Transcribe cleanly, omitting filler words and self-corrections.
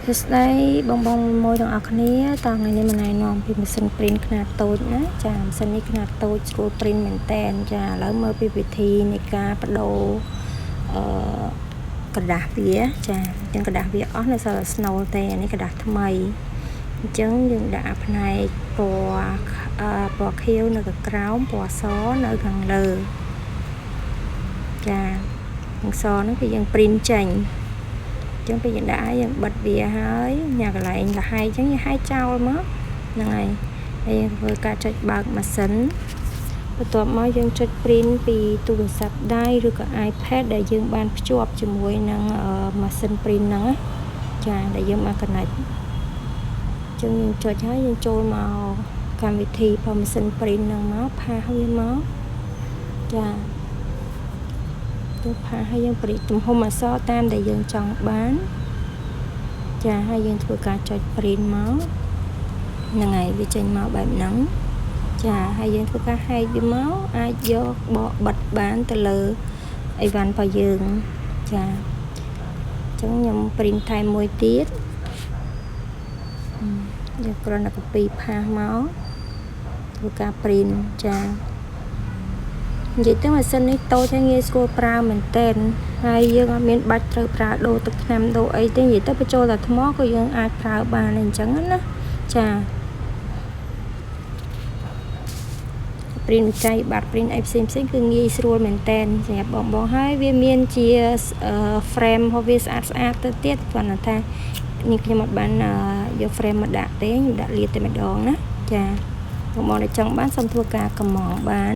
សួស្តីបងបងមួយទាំងអស់គ្នាតើថ្ងៃនេះមកណែនាំពីម៉ាស៊ីន print ខ្នាតតូចណាចាម៉ាស៊ីននេះខ្នាតតូចស្រួល print មែនតែនចាឥឡូវមើលពីវិធីនៃការបដូរអឺក្រដាសវាចាអញ្ចឹងក្រដាសវាអស់នៅសល់តែ snow ទេអានេះក្រដាសថ្មីអញ្ចឹងយើងដាក់ផ្នែកពណ៌ពណ៌ខៀវនៅខាងក្រោមពណ៌សនៅខាងលើចាខាងសហ្នឹងគឺយើង print ចេញចឹងពេលយើងដាក់ហើយយើងបិទវាហើយញ៉ាកន្លែងលហែកចឹងយើងហែកចោលមកហ្នឹងហើយហើយយើងធ្វើការចុចបើកម៉ាស៊ីនបន្ទាប់មកយើងចុច print ពីទូរស័ព្ទដៃឬក៏ iPad ដែលយើងបានភ្ជាប់ជាមួយនឹងម៉ាស៊ីន print ហ្នឹងណាចាដែលយើងបាន connect ចឹងយើងចុចហើយយើងចូលមកកម្មវិធីរបស់ម៉ាស៊ីន print ហ្នឹងមក paste វាមកចាទៅ paste ហើយយើង print ទំហំអក្សរតាមដែលយើងចង់បានចាហើយយើងធ្វើការចុច print មកហ្នឹងហើយវាចេញមកបែបហ្នឹងចាហើយយើងធ្វើការហែកវាមកអាចយកបកបិទបានទៅលើអីវ៉ាន់របស់យើងចាអញ្ចឹងខ្ញុំ print ថែមមួយទៀតយើងគ្រាន់តែ copy paste មកធ្វើការ print ចានិយាយទៅម៉ាស៊ីននេះតូចហើយងាយស្រួលប្រើមែនទែនហើយយើងអត់មានបាច់ត្រូវប្រើដូរទឹកថ្នាំដូរអីទេនិយាយទៅបញ្ចូលតែថ្មក៏យើងអាចប្រើបានអញ្ចឹងណាចា print វិក័យប័ត្រ print អីផ្សេងផ្សេងគឺងាយស្រួលមែនតែនសម្រាប់បងបងហើយវាមានជា frame របស់វាស្អាតស្អាតទៅទៀតគ្រាន់តែថានេះខ្ញុំអត់បានយក frame មកដាក់ទេខ្ញុំដាក់លាតតែម្ដងណាចាបងបងដែលចង់បានសូមធ្វើការកម្មង់បាន។